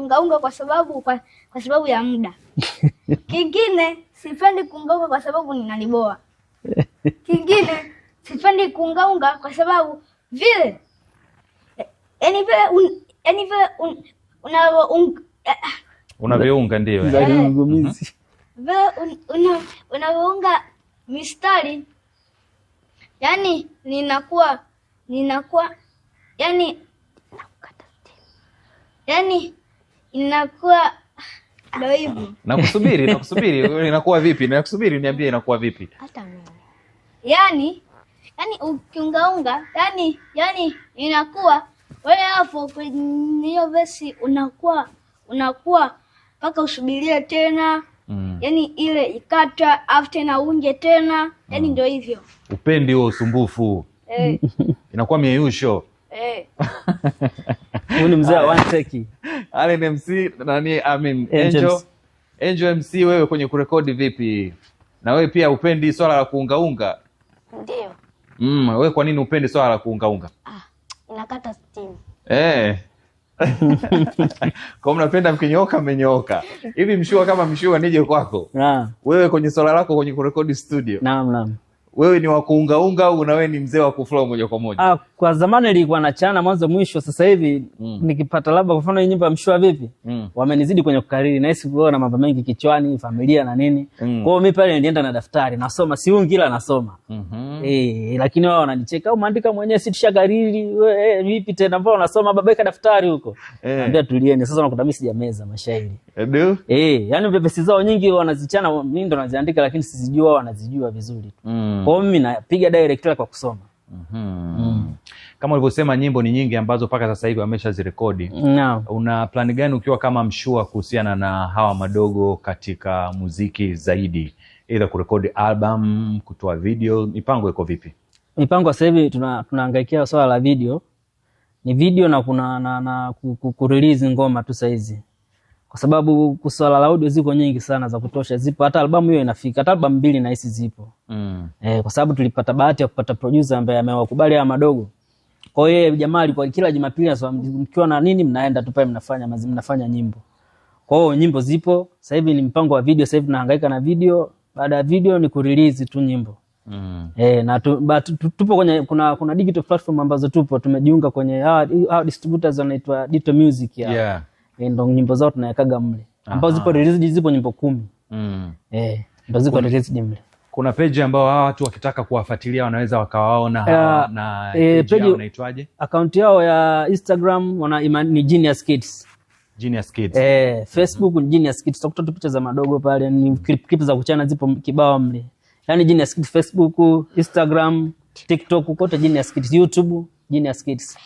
kuungaunga kwa sababu kwa sababu ya muda. Kingine sipendi kuungaunga kwa sababu ninaliboa. Kingine sipendi kuungaunga kwa sababu vile yani vile unavyounga ndio. Vile unavyounga mistari, yani ninakuwa yani inakuwa ndio hivyo. Nakusubiri inakuwa vipi? Nakusubiri niambie inakuwa vipi? Hata mimi. Yani ukiungaunga, yani inakuwa wewe hapo kwenye hiyo verse unakuwa mpaka usubirie tena. Yani ile ikata afu tena unje tena, yani ndio hivyo. Upendi huo usumbufu. Inakuwa mieyusho. Huyu ni mzee wa one take. Allen MC nani, I mean Angel MC, wewe kwenye kurekodi vipi? Na wewe pia upendi swala la kuungaunga? Ndio. Wewe kwa nini upendi swala la kuungaunga? Inakata steam. Kwa mnapenda mkinyooka mmenyooka. Hivi Mshua, kama Mshua nije kwako. Naam. Wewe kwenye swala lako kwenye kurekodi studio. Naam. Wewe ni wa kuungaunga au na wewe ni mzee wa kuflow moja kwa moja? Kwa zamani nilikuwa nachana mwanzo mwisho, sasa hivi nikipata labda kwa mfano nyimbo ya Mshua vipi? Wamenizidi kwenye kukariri na hisi kuona mambo mengi kichwani, familia na nini. Kwa hiyo mimi pale nilienda na daftari, nasoma, siungi ila nasoma. Lakini wao wananicheka, umeandika mwenyewe si tushakariri, wewe vipi tena mbona unasoma babeka daftari huko? Naambia tulieni, sasa unakuta mimi sijameza mashairi. Ndio? Yani pesa zao nyingi wanazichana, mimi ndo naziandika lakini sizijua, wao wanazijua vizuri tu. Kwa mimi napiga direct kwa kusoma. Kama ulivyosema nyimbo ni nyingi ambazo mpaka sasa hivi wameshazirekodi. Naam. Una plan gani ukiwa kama Mshua kuhusiana na hawa madogo katika muziki zaidi? Either kurekodi album, kutoa video, mipango iko vipi? Mipango sasa hivi tunahangaikia swala la video. Ni video na kuna na kurelease ngoma tu sasa hizi. Kwa sababu swala la audio ziko nyingi sana za kutosha, zipo hata albamu hiyo inafika, hata albamu 2 na hizi zipo. Kwa sababu tulipata bahati ya kupata producer ambaye amewakubali haya madogo. Kwa hiyo jamaa alikuwa kila Jumapili anasema mkiwa na nini mnaenda tu pale mnafanya nyimbo. Kwa hiyo nyimbo zipo, sasa hivi ni mpango wa video, sasa hivi tunahangaika na video, baada ya video ni kurelease tu nyimbo. Na tupo kwenye kuna digital platform ambazo tupo tumejiunga kwenye hawa distributors wanaitwa Digital Music ya. Yeah. Ndio nyimbo zao tunawekaga mle. Ambazo zipo released zipo nyimbo 10. Ndio ziko released mle. Kuna page ambao hawa watu wakitaka kuwafuatilia wanaweza wakawaona hawa, na page yao inaitwaje? Account yao ya Instagram ni Genius Kids. Genius Kids. Facebook ni Genius Kids. Utakuta tu picha za madogo pale, ni clip za kuchana zipo kibao mle. Yaani Genius Kids Facebook, Instagram, TikTok kote Genius Kids, YouTube Genius Kids.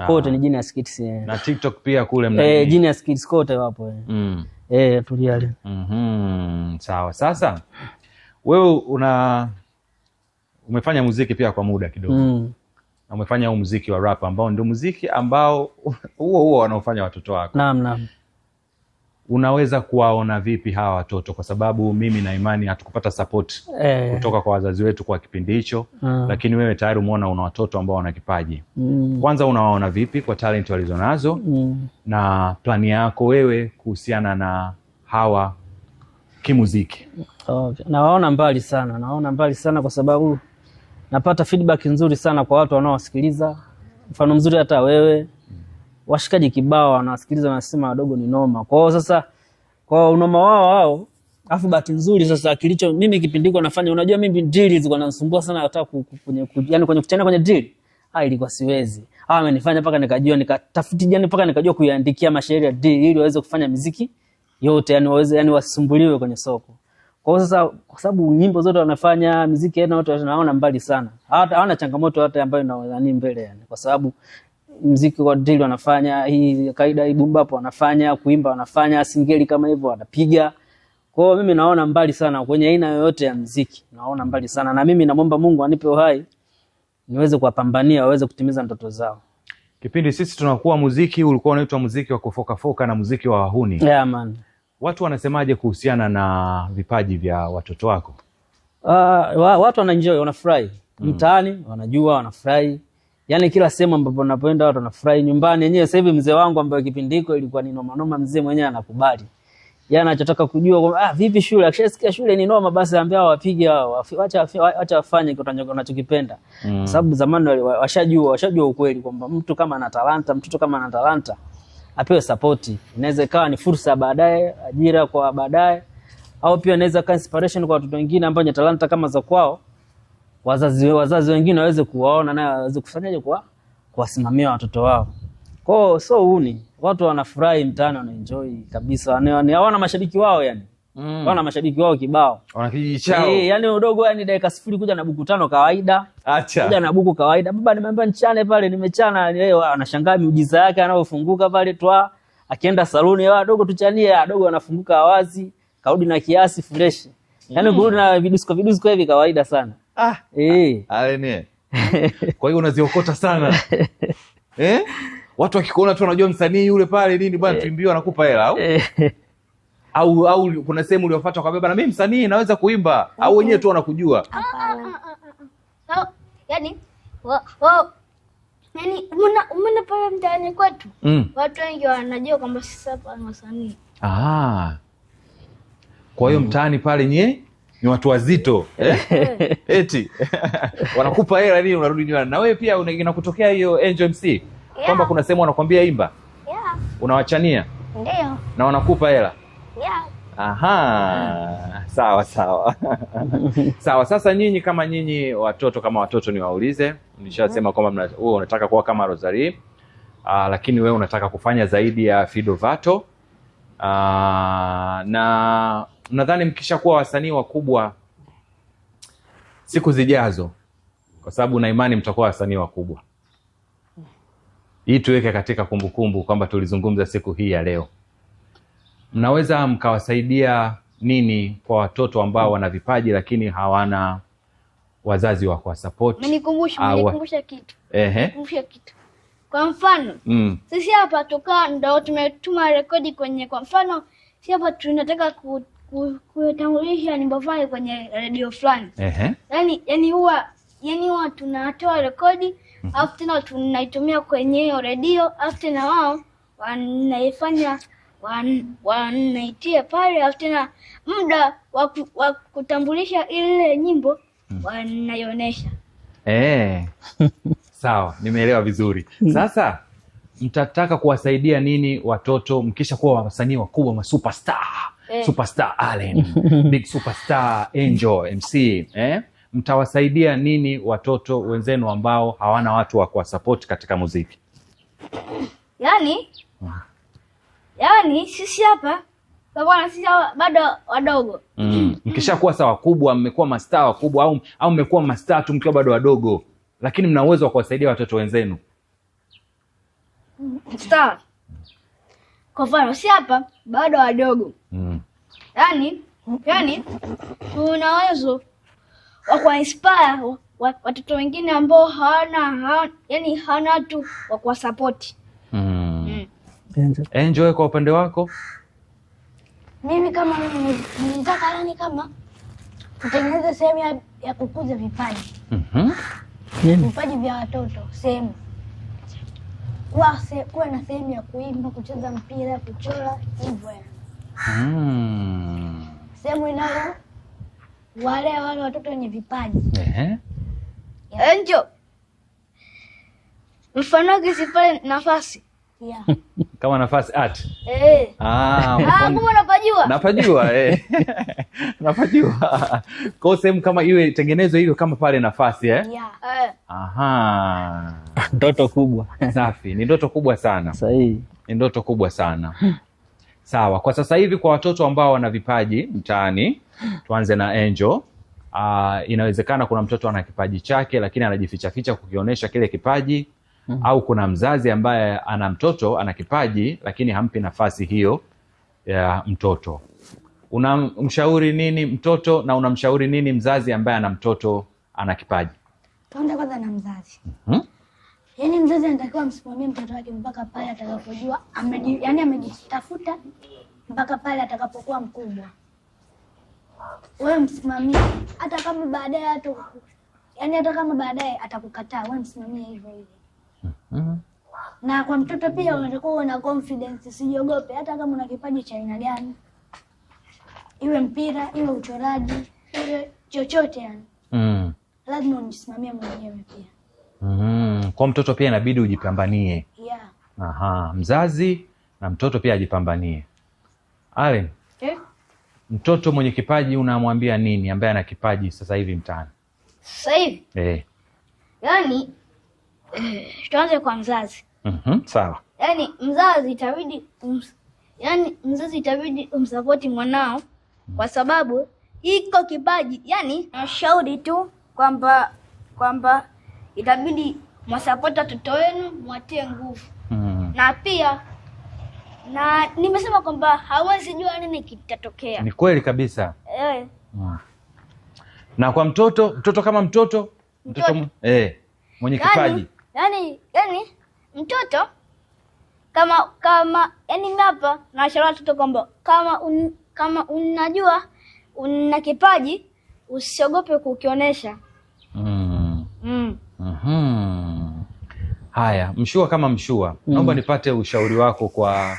Kote ni Genius Kids. Na TikTok pia kule mna Genius Kids kote wapo. Tuliale. Sawa. Sasa wewe umefanya muziki pia kwa muda kidogo. Na umefanya huu muziki wa rap ambao ndio muziki ambao huo wanaofanya watoto wako. Naam. Unaweza kuwaona vipi hawa watoto? Kwa sababu mimi na imani hatukupata support kutoka kwa wazazi wetu kwa kipindi hicho, lakini wewe tayari umeona una watoto ambao wana kipaji. Kwanza unawaona vipi kwa talent walizonazo? Na plani yako wewe kuhusiana na hawa kimuziki? Okay. Nawaona mbali sana, nawaona mbali sana kwa sababu napata feedback nzuri sana kwa watu wanaowasikiliza. Mfano mzuri hata wewe, washikaji kibao wanasikiliza wanasema wadogo ni noma. Kwa hiyo sasa kwa unoma wao afu bahati nzuri sasa kilicho mimi kipindi niko nafanya, unajua mimi drill zilikuwa zinanisumbua sana hata kwenye yani kwenye kuchana kwenye drill. Ilikuwa siwezi. Amenifanya mpaka nikajua nikatafuti jana mpaka nikajua kuiandikia mashairi ya drill ili waweze kufanya muziki yote, yani waweze yani wasumbuliwe kwenye soko. Kwa hiyo sasa kwa sababu nyimbo zote wanafanya muziki yao wote wanaona mbali sana. Hawana changamoto hata ambayo inawadhani mbele yani, kwa sababu muziki wa drill wanafanya, hii kaida hii boom bap wanafanya, kuimba wanafanya, singeli kama hivyo wanapiga. Kwa hiyo mimi naona mbali sana kwenye aina yoyote ya muziki. Naona mbali sana na mimi namuomba Mungu anipe uhai niweze kuwapambania waweze kutimiza ndoto zao. Kipindi sisi tunakuwa muziki ulikuwa unaitwa muziki wa kufoka foka na muziki wa wahuni. Yeah man. Watu wanasemaje kuhusiana na vipaji vya watoto wako? Watu wanaenjoy, wanafurahi. Mtaani wanajua, wanafurahi. Yaani kila sehemu ambapo napoenda watu wanafurahi. Nyumbani yenyewe sasa hivi mzee wangu ambaye kipindi hiko ilikuwa ni noma noma, mzee mwenyewe anakubali. Yeye anachotaka kujua kwamba vipi shule, akishasikia shule ni noma basi ambia wapige hao, acha wafanye kitu wanachokipenda. Kwa sababu zamani washajua ukweli kwamba mtu kama ana talanta, mtoto kama ana talanta apewe support. Inaweza ikawa ni fursa baadaye, ajira kwa baadaye, au pia inaweza kuwa inspiration kwa watoto wengine ambao wana talanta kama za kwao. Wazazi wengine waweze kuwaona na waweze kufanyaje kwa kuwasimamia watoto wao. Kwa so uni watu wanafurahi mtaani, wanaenjoy kabisa. Hawana mashabiki wao yani. Wana mashabiki wao kibao. Wana kijiji chao. Yani udogo yani dakika 0 kuja na buku 5 kawaida. Acha. Kuja na buku kawaida. Baba nimeambiwa nichane pale, nimechana. Yeye anashangaa miujiza yake anayofunguka pale twa. Akienda saluni, dogo tuchanie, dogo anafunguka wazi, karudi na kiasi fresh. Yaani kurudi na vidusko hivi kawaida sana. Alene. Kwa hiyo unaziokota sana. Watu wakikuona tu wanajua msanii yule pale nini bwana tuimbiwa anakupa hela au? Au kuna sehemu uliyofuata kwa baba na mimi msanii naweza kuimba au wenyewe tu wanakujua? Yaani yaani mna pale mtaani kwetu watu wengi wanajua kwamba sisi hapa ni wasanii. Kwa hiyo mtaani pale nyie ni watu wazito. Eti wanakupa hela nini unarudi nyumbani. Na wewe pia inakutokea hiyo Angel MC kwamba kuna sehemu wanakuambia imba? Unawachania? Ndio. Na wanakupa hela? Yeah. Aha. Sawa sawa. Sawa, sasa nyinyi kama nyinyi watoto, kama watoto niwaulize, nishasema kwamba wewe unataka kuwa kama Rosalie, lakini wewe unataka kufanya zaidi ya Fido Vato. Na nadhani mkishakuwa wasanii wakubwa siku zijazo, kwa sababu na imani mtakuwa wasanii wakubwa. Hii tuweke katika kumbukumbu kwamba tulizungumza siku hii ya leo. Mnaweza mkawasaidia nini kwa watoto ambao wana vipaji lakini hawana wazazi wa kuwasupport? Mmenikumbusha kitu. Mmenikumbusha kitu. Kwa mfano, sisi hapa tukaa ndio tumetuma rekodi kwenye, kwa mfano sisi hapa tunataka kutangulisha nyimbo fulani kwenye radio fulani. Yaani huwa tunatoa rekodi alafu tena tunaitumia kwenye hiyo radio, alafu tena wao wanaifanya wanaitia pale, alafu tena muda wa kutambulisha ile nyimbo wanaionyesha. Sawa, nimeelewa vizuri. Sasa mtataka kuwasaidia nini watoto mkisha kuwa wasanii wakubwa, ma superstar? Superstar Allen, big superstar Angel MC, Mtawasaidia nini watoto wenzenu ambao hawana watu wa kuwasupport katika muziki? Yaani sisi hapa bwana, sisi bado wadogo. Mkishakuwa sawa wakubwa, mmekuwa mastaa wakubwa au mmekuwa mastaa tu mkiwa bado wadogo, lakini mna uwezo wa kuwasaidia watoto wenzenu. Star. Kwa mfano sisi hapa bado wadogo. Yaani tuna uwezo wa kuinspire watoto wengine ambao hawana hawana watu wa kuwasupport. Enjoy, kwa upande wako? Mimi kama mimi nilitaka yani kama kutengeneza sehemu ya kukuza vipaji. Vipaji vya watoto, sehemu. Kuwa na sehemu ya kuimba, kucheza mpira, kuchora, hivyo. Sehemu inayo wale watoto wenye vipaji. Angel. Mfano kisipale nafasi. Yeah. Kama nafasi art. Kumbe unapajua? Napajua Napajua. Kwa sehemu kama iwe tengenezwe hiyo kama pale nafasi Yeah. Aha. Ndoto kubwa. Safi, ni ndoto kubwa sana. Sahihi. Ni ndoto kubwa sana. Sawa, kwa sasa hivi kwa watoto ambao wana vipaji mtaani, tuanze na Angel. Inawezekana kuna mtoto ana kipaji chake lakini anajificha ficha kukionyesha kile kipaji. Au kuna mzazi ambaye ana mtoto ana kipaji lakini hampi nafasi hiyo ya mtoto. Unamshauri nini mtoto na unamshauri nini mzazi ambaye ana mtoto ana kipaji? Tuanze kwanza na mzazi. Yaani mzazi anatakiwa amsimamie mtoto wake mpaka pale atakapojua amejitafuta mpaka pale atakapokuwa mkubwa. Wewe msimamie hata kama baadaye hata kama baadaye atakukataa, wewe msimamie hivyo hivyo. Na kwa mtoto pia unatakiwa uwe na confidence, usijiogope hata kama una kipaji cha aina gani. Iwe mpira, iwe uchoraji, iwe chochote yani. Lazima ujisimamie mwenyewe pia. Kwa mtoto pia inabidi ujipambanie. Yeah. Aha, mzazi na mtoto pia ajipambanie. Allen, mtoto mwenye kipaji unamwambia nini ambaye ana kipaji sasa hivi mtaani? Sasa hivi? Yaani tuanze kwa mzazi. Sawa. Yaani mzazi itabidi umsupport mwanao kwa sababu iko kipaji. Yaani nashauri tu kwamba itabidi mwasupport watoto wenu, mwatie nguvu. Na pia na nimesema kwamba hawezi jua nini kitatokea. Ni kweli kabisa. Na kwa mtoto kama mtoto mwenye kipaji. Yaani mtoto kama yani hapa nashauri watoto kwamba kama unajua una kipaji usiogope kukionyesha. Haya, Mshua kama Mshua, naomba nipate ushauri wako kwa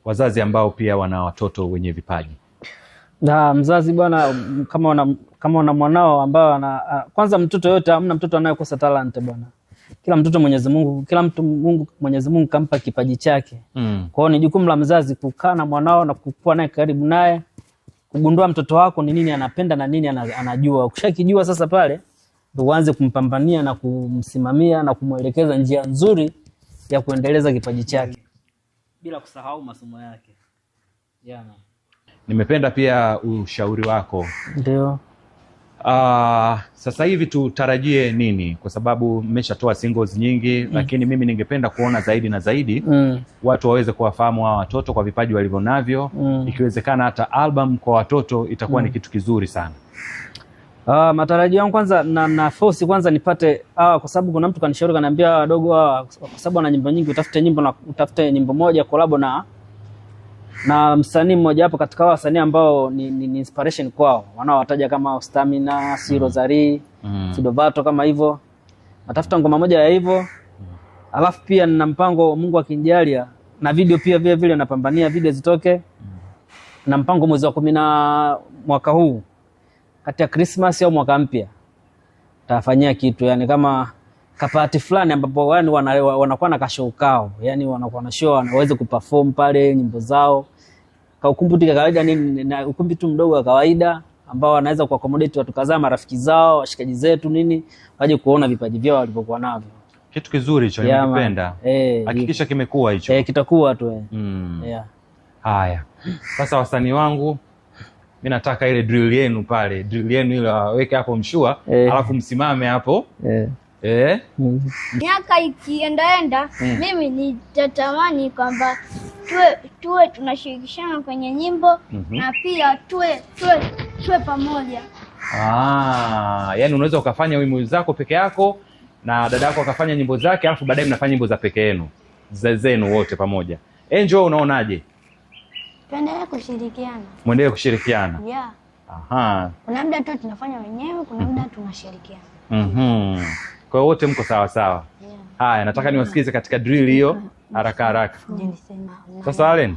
wazazi ambao pia wana watoto wenye vipaji. Na mzazi bwana, kama una mwanao ambao ana kwanza, mtoto yote, hamna mtoto anayekosa talent bwana. Kila mtoto Mwenyezi Mungu, kila mtu Mungu Mwenyezi Mungu kampa kipaji chake. Kwa hiyo ni jukumu la mzazi kukaa na mwanao na kukua naye karibu naye, kugundua mtoto wako ni nini anapenda na nini anajua. Ukishakijua sasa pale ndio uanze kumpambania na kumsimamia na kumuelekeza njia nzuri ya kuendeleza kipaji chake bila kusahau masomo yake. Yana. Nimependa pia ushauri wako. Ndio. Sasa hivi tutarajie nini? Kwa sababu mmeshatoa singles nyingi, lakini mimi ningependa kuona zaidi na zaidi watu waweze kuwafahamu hawa watoto kwa vipaji walivyonavyo. Ikiwezekana hata album kwa watoto itakuwa ni kitu kizuri sana. Matarajio yangu kwanza na force kwanza nipate kwa sababu kuna mtu kanishauri kaniambia wadogo kwa sababu ana nyimbo nyingi utafute nyimbo na utafute nyimbo moja collab na msanii mmoja hapo katika wasanii ambao ni inspiration kwao, wanaowataja kama Stamina, si Rosari, si Dovato kama hivyo. Natafuta ngoma moja ya hivyo. Alafu pia nina mpango, Mungu akinijalia, na video pia vile vile napambania video zitoke. Na mpango mwezi wa 10 mwaka huu kati ya Christmas au mwaka mpya tafanyia kitu, yani kama kapati fulani ambapo yani wanakuwa na kashow kao, yani wanakuwa na show, wanaweza kuperform pale nyimbo zao. Ka ukumbi tu kawaida nini, na ukumbi tu mdogo wa kawaida ambao wanaweza kuaccommodate watu kadhaa, marafiki zao, washikaji zetu nini, waje kuona vipaji vyao walivyokuwa navyo. Kitu kizuri hicho, nimekipenda. Hakikisha kimekuwa hicho. Kitakuwa tu. Yeah. Haya. Sasa wasanii wangu, mimi nataka ile drill yenu pale, drill yenu ile waweke hapo Mshua, alafu msimame hapo. Miaka ikiendaenda mimi nitatamani kwamba tuwe tunashirikishana kwenye nyimbo na pia tuwe pamoja. Yani unaweza ukafanya wimbo zako peke yako na dada yako akafanya nyimbo zake, alafu baadaye mnafanya nyimbo za peke yenu, zenu wote pamoja. Angel, unaonaje? Tuendelee kushirikiana. Muendelee kushirikiana. Yeah. Aha. Kuna muda tu tunafanya wenyewe, kuna muda tunashirikiana. Kwa hiyo wote mko sawa sawa. Yeah. Haya, nataka niwasikize katika drill hiyo haraka haraka. Sasa Allen,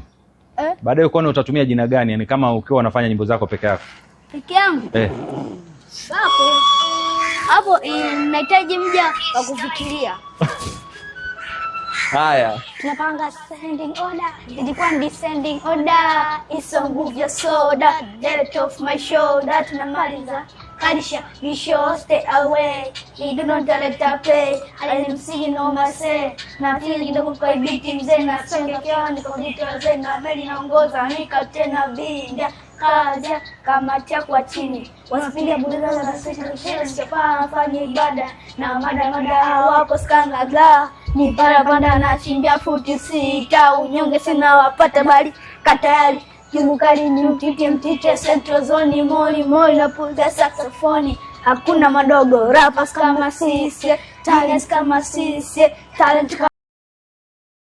baadaye uko utatumia jina gani? Yaani kama ukiwa unafanya nyimbo zako peke yako. Peke yangu? Hapo inahitaji muda wa kufikiria. Haya. Tunapanga sending order, ilikuwa ni descending order, iso nguvu ya soda, debt off my shoulder, tunamaliza Kadisha, you sure stay away. You do not let her play. I see no mercy. Na feel kidogo kwa ibiti mzee na songa kiani kwa kitu wazee na meli naongoza nika tena binda kaja kama cha kwa chini. Wanapiga budaza na sisi chapa fanye ibada na mada wako skanga la ni barabara na chimbia futi 6 unyonge sina wapata bali katayari. Jumukali ni mtiti mtiti central zone moli moli na puza saxophone. Hakuna madogo rappers kama sisi, talents kama sisi, talent.